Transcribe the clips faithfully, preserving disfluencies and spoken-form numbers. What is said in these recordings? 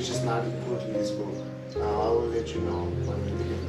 Which is not included in this book. Uh, I will let you know when we begin.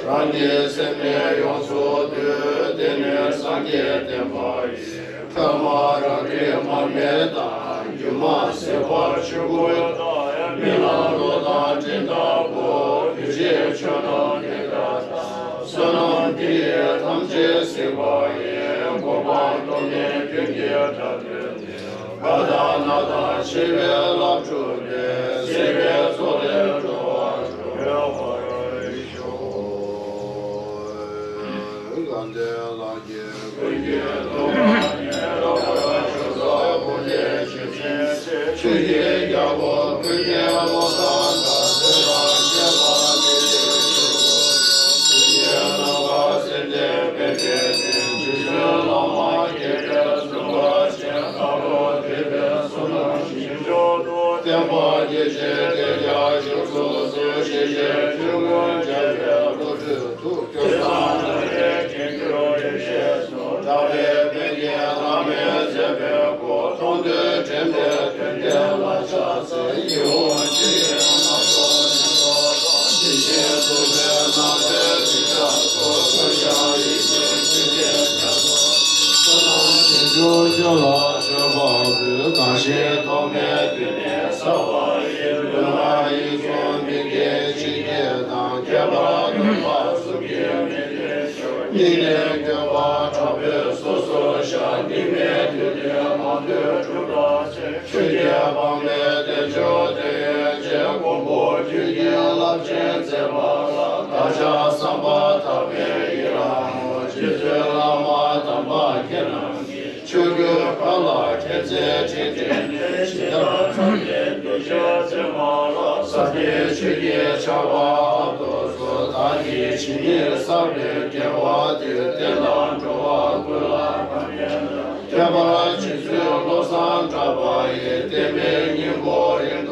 རང་གི་སེམས་ནི་ཡོངས་སུ་འདུལ། དེ་ནི་སངས་རྒྱས་བསྟན་པ་ཡིན། ཐ་མ་རང་རིག་མར་མེ་དང་། སྒྱུ་མ་ཟད་པ་ཆོས་སྐུ་དང་། རྨི་ལམ་གློག་དང་སྤྲིན་ལྟ་བུ། འདུས་བྱས་ཆོས་རྣམས་དེ་འདྲ་དང་། བསོད་ནམས་འདི་ཡིས་ཐམས་ཅད་གཟིགས་པ་ཡི། གོ་འཕང་ཐོབ་ནས་མདུན་གྱི་དགྲ་བཏུལ་ནས། བ་དང་ན་དང་ཤི་བའི་རླབས་འཁྲུགས་ནས། སྲིད་པའི་མཚོ་ལས་འགྲོ་བ་སྒྲོལ་བར་ཤོག། དགའ་ལྡན་ལྷ་ཀུན་གྱི་ཐུགས་ཀ་ནས། རབ་ཏུ་བྱུང་ས་ཀུན་ལས་བྱོན་ཅིང་། ཆོས་ཀྱི་རྒྱལ་པོ་ཀུན་མཁྱེན་བློ་བཟང་དང་། དེ་དང་མཉམ་པར་ནི་ཆོས་ཀྱི་རྣམ་པར་སེམས་ཅན་ཕན་བདེའི་དོན། རྗེ་བཙུན་བླ་མ་དགྱེས་པའི་གསུང་བ་ཅན། ཁ་དོག་བསྡུས་པའི་གསུང་རྣམས་ཞིང་མཆོག་ཏུ། བསྟན་པ་རྒྱས་བྱེད་དེ་ཡང་བཞུགས་སུ་གསོལ། ཞི་བྱེད་དོན་ཀུན་རྒྱལ་བའི་བློ་གྲོས་ཐུགས། ཀུན་བཟང་ལྷ་རིགས་ཀྱི་རྒྱུད་རིག་བྱེད་སོགས། གྲགས་པའི་དཔལ་གྱི་བླ་མའི་མཛད་པའི་སྐུ། མཐོང་ཐོས་དྲན་པའི་དོན་དེ་ལ་ཕྱག་འཚལ། ཡིད་འོང་ཆོས་ཀྱི་རྣམ་རྟོག་ནད་གདོན་དང་། ཇི་བཞིན་གདུག་པའི་མནར་མེད་འཇིགས་སྐྲག་སོགས། ཀུན་ཀྱང་ཡིད་བཞིན་ཆོས་ཀྱི་རྒྱ་མཚོ། བསོད་ནམས་ཆེ་ཆུང་ཁྱོད་ལ་མཆོད་པ་འབུལ། གང་ཞིག་ཐོགས་མེད་དུས་ནི་བསགས་པ་ཡིས། ལུས་ངག་ཡིད་གསུམ་མི་སྐྱེ་ཕྱིར་སྐྱེ་དང་། ཁྱད་པར་གདོན་པ་གསུམ་གྱིས་མི་ཐེག་ཕྱིར། སྙིང་ནས་འགྱོད་པ་དྲག་པོས་སོ་སོར་བཤགས། དམིགས་མེད་དུས་ནི་མང་ཐོས་གྲུབ་པར་བྱེད། ཆོས་ཀྱི་དཔག་མེད་རྟེན་མཆོག་དེ་ཡི་རྗེ། མགོན་པོ་ཁྱོད་ཀྱི་རླབས་ཆེན་མཛད་པ་ལ། བདག་ཅག་བསམ་པ་ཐག་པས་ཡི་རང་ངོ་། རྗེ་བཙུན་བླ་མ་དམ་པ་ཁྱེད་རྣམས་ཀྱིས། ཆོས་གོས་དཀར་ལ་ཁྱད་མཚར་ཅན་སྤྲས་ནས། ཇི་ལྟར་མཚམས་ལྡན་གདུལ་བྱའི་མཚན་མ་ལ། ཟབ་རྒྱས་ཆོས་ཀྱི་ཆར་པ་ཕབ་ཏུ་གསོལ། བདག་གིས་ཇི་སྙེད་བསགས་པའི་དགེ་བ་འདིས། བསྟན་དང་འགྲོ་བ་ཀུན་ལ་ཕན་ཕྱིར། ཁྱད་པར་རྗེ་བཙུན་བློ་བཟང་གྲགས་པ་ཡིས། བསྟན་པའི་སྙིང་པོ་རིང་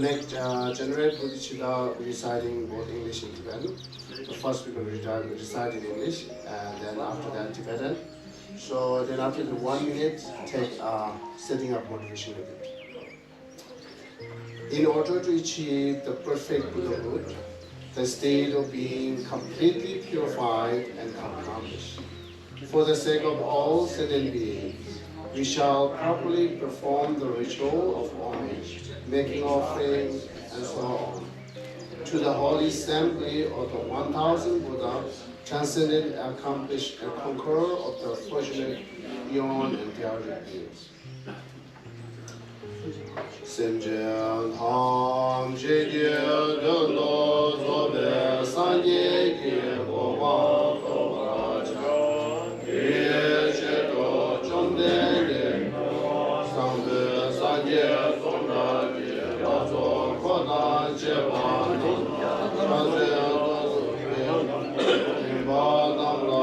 Next, uh, generate bodhicitta reciting both English and Tibetan. So first we're going to recite, recite in English, and then after that Tibetan. So then after the one minute, take uh, setting up motivation with it. In order to achieve the perfect Buddhahood, the state of being completely purified and accomplished. For the sake of all sentient beings, we shall properly perform the ritual of homage, making offerings, and so on, to the holy assembly of the one thousand Buddha, transcendent, accomplished, and conqueror of the fortunate beyond and deity beings. སེམས་ཅན་ཐམས་ཅད་ཀྱི་དོན་དུ་རྫོགས་པའི་སངས་རྒྱས་ཀྱི་གོ་འཕང་ཐོབ་པར་བྱ། དེའི་ཆེད་དུ་བཅོམ་ལྡན་འདས་བཟང་པོའི་སངས་རྒྱས་ཙོང་ཁ་པའི་ལྷ་ཚོགས་འཁོར་དང་བཅས་པ་རྣམས་ཕྱག་འཚལ་ལོ་ཏོག་གསུམ་གྱི་རིམ་པ་རྣམས་ལ་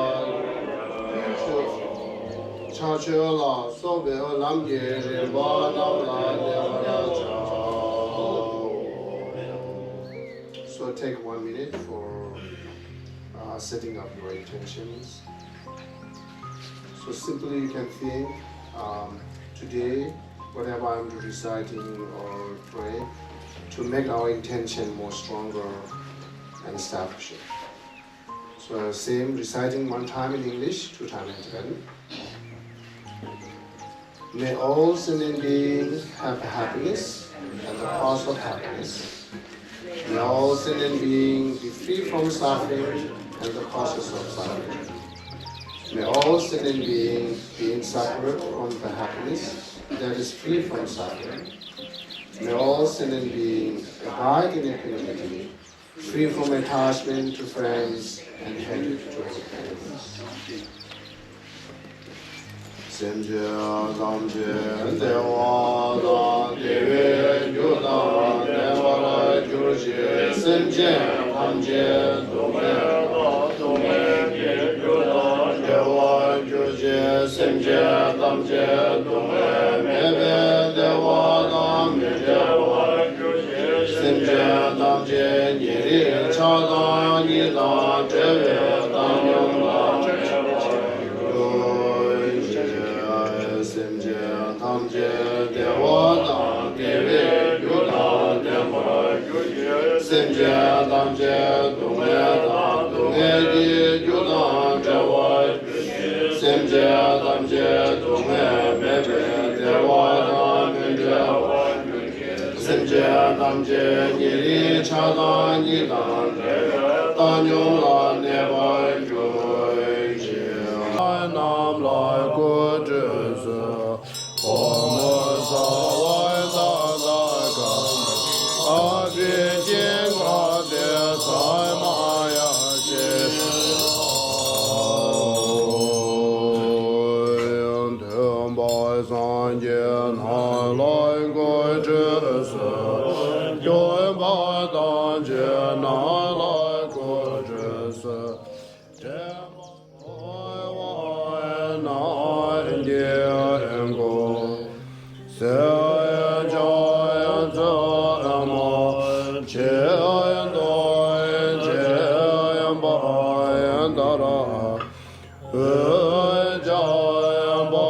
ཕྱག་མཆོད་ལ་སོགས་པའི་ལམ་གྱི་རིམ་པ་རྣམས་ལ་བརྟེན་པར་བྱའོ། So take one minute for uh, setting up your intentions. So simply you can think um, today, whatever I'm reciting or pray, to make our intention more stronger and establish it. So same, reciting one time in English, two time in Tibetan. May all sentient beings have happiness and the cause of happiness. May all sentient beings be free from suffering and the causes of suffering. May all sentient beings be inseparable from the happiness that is free from suffering. May all sentient beings abide in equanimity, free from attachment to friends and hatred to enemies. སེམས་ཅན་ཐམས་ཅད་བདེ་བ་དང་བདེ་བའི་རྒྱུ་དང་ལྡན་པར་གྱུར་ཅིག་སེམས་ཅན་ཐམས་ཅད་སྡུག་བསྔལ་དང་སྡུག་བསྔལ་གྱི་རྒྱུ་དང་བྲལ་བར་གྱུར་ཅིག་སེམས་ཅན་ཐམས་ཅད་སྡུག་བསྔལ་མེད་པའི་བདེ་བ་དང་མི་འབྲལ་བར་གྱུར་ཅིག་སེམས་ཅན་ཐམས་ཅད་ཉེ་རིང་ཆགས་སྡང་གཉིས་དང་བྲལ་བའི་བཏང་སྙོམས་ལ་སྤྱད་པར་གྱུར་ཅིག་སེམས་ཅན་ཐམས་ཅད་བདེ་བ་དང་བདེ་བའི་རྒྱུ་དང་ལྡན་པར་གྱུར་ཅིག་སེམས་ཅན་ཐམས་ཅད་སྡུག་བསྔལ་དང་སྡུག་བསྔལ་གྱི་རྒྱུ་དང་བྲལ་བར་གྱུར་ཅིག་སེམས་ཅན་ཐམས་ཅད་སྡུག་བསྔལ་མེད་པའི་བདེ་བ་དང་མི་འབྲལ་བར་གྱུར་ཅིག་སེམས་ཅན་ཐམས་ཅད་ཉེ་རིང་ཆགས་སྡང་གཉིས་དང་བྲལ་བའི་བཏང་སྙོམས་ལ་གནས་པར་གྱུར་ཅིག་རྣམས་ལ་སྐུ་ཁྲུས་གསོལ། ཨོཾ་སརྦ་སཾ་བུདྡྷཱ་ཀཱ་ཡ་ཨ་བྷི་ཝཱ་ཌཱ་ཡ་ས་མ་ཡ་ཤི། མཐུན་པ་སངས་རྒྱས་རྣམས་ལ་སྐུ་ཁྲུས་གསོལ། སྐྱོན་པ་དང་བཅས་རྣམས་ལ་སྐུ་ཁྲུས་གསོལ། དྲན་པ་བསྔོ་བ་རྣམས་ཀྱིས་བསྐོར། སེམས་ཅན་ཚང་མ་ཆོས་དང་མཆོད་པར་བདག་ལ། འོད་འཆང་བ་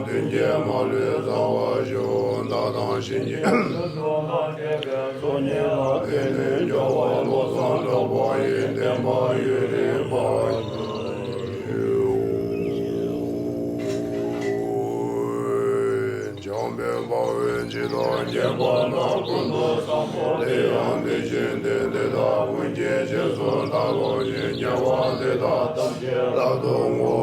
མདུན་བསྐྱེད་མ་ལུས་གསང་བར་ཞུ། བདག་དང་གཤིན་རྗེ་ཚོགས་གཉིས་ལ་ཕན་ནུས་རྒྱལ་བ་བློ་བཟང་གྲགས་པ་ཡི། བསྟན་པ་ཡུན་རིང་བར་ཞུ། འཇམ་དཔལ་དཔའ་བོས་ཇི་ལྟར་མཁྱེན་པ་ན། ཀུན་ཏུ་བཟང་པོ་དེ་ཡང་དེ་བཞིན་ཏེ། དེ་དག་ཀུན་གྱི་རྗེས་སུ་བདག་སློབ་ཅིང་། དགེ་བ་འདི་དག་ཐམས་ཅད་རབ་ཏུ་བསྔོ།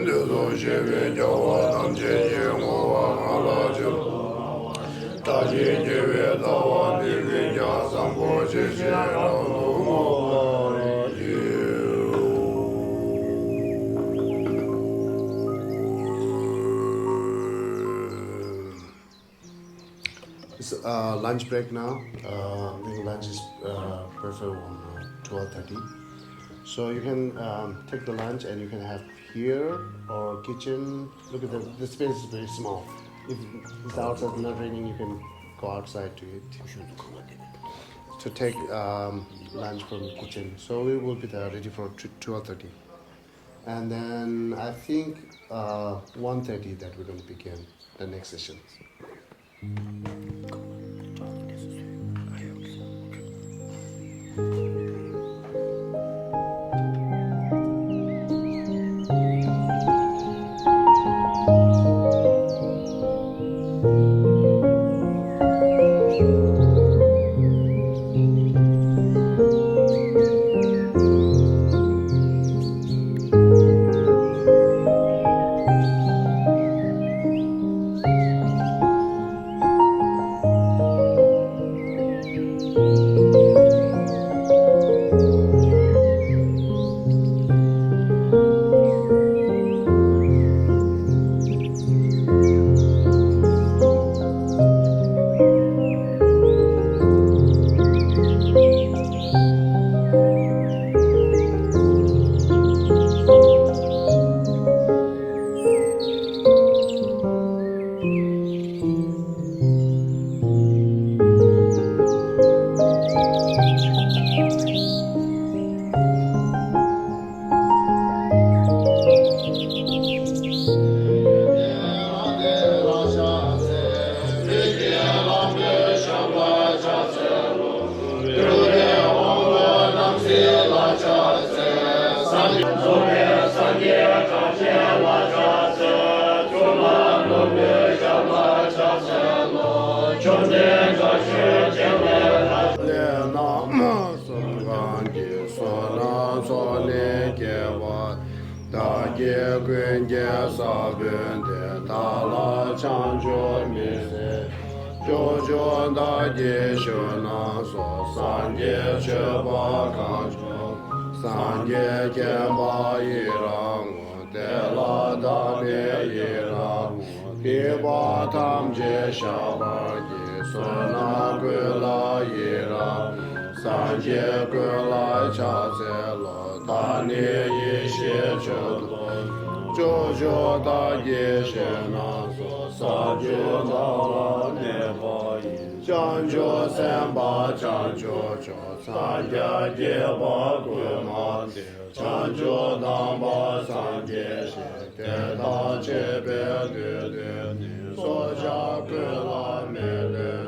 དུས་གསུམ་གཤེགས་པའི་རྒྱལ་བ་ཐམས་ཅད་ཀྱིས། བསྔོ་བ་གང་ལ་ཆེད་དུ་བླང་བ་དག་ཅིང་། དགེ་བའི་རྩ་བ་འདི་ཀུན་ཀྱང་། བཟང་པོ་སྤྱོད་ཕྱིར་རབ་ཏུ་བསྔོ་བར་བགྱི། It's uh, lunch break now. Uh, I think lunch is uh, preferred on uh, twelve thirty. So you can um, take the lunch and you can have here or kitchen. Look at the, the space is very small. If the outside is not raining, you can go outside to eat. To take um, lunch from the kitchen. So we will be there ready for twelve thirty. And then I think uh, one thirty that we're going to begin the next session. ལས་རྣམས་གསུམ་གང་གིས་བསོད་ནམས་ཚོགས་ལས་སྐྱེས་པ། བདག་གིས་ཀུན་གྱི་ས་བོན་འདི། བདག་ལ་བྱང་ཆུབ་མི་ཟད། སྐྱབས་མཆོག་བདག་གི་ཞུ་གནང་སོ། སངས་རྒྱས་ཆོས་པ་གང་བྱུང་། སངས་རྒྱས་མཁྱེན་པ་ཡི་རང་ངོ་། དེ་ལ་བདག་ནི་ཡི་རང་ངོ་། སྡིག་པ་ཐམས་ཅད་བཤགས་པར་བགྱི། བསོད་ནམས་ཀུན་ལ་ཡི་རང་ངོ་། སངས་རྒྱས་ཀུན་ལ་ཕྱག་འཚལ་ལོ། བདག་ནི་ཡེ་ཤེས་མཆོག་ཏུ། སྐྱབས་མཆོག་བདག་གི་ཞལ་སྣང་སོ། ས་བཅུ་དག་ལ་གནས་པ་ཡི། བྱང་ཆུབ་སེམས་དཔའ་བྱང་ཆུབ་མཆོག་སངས་རྒྱས་དགྱེས་པ་བསྐུལ་མ་སྟེ། བྱང་ཆུབ་དམ་པ་སངས་རྒྱས་ཞེས། དེ་དང་འཕྱད་པའི་དུས་སྟོན་ནི། སྲོག་ཆགས་ཀུན་ལ་མེ་ལྷོད།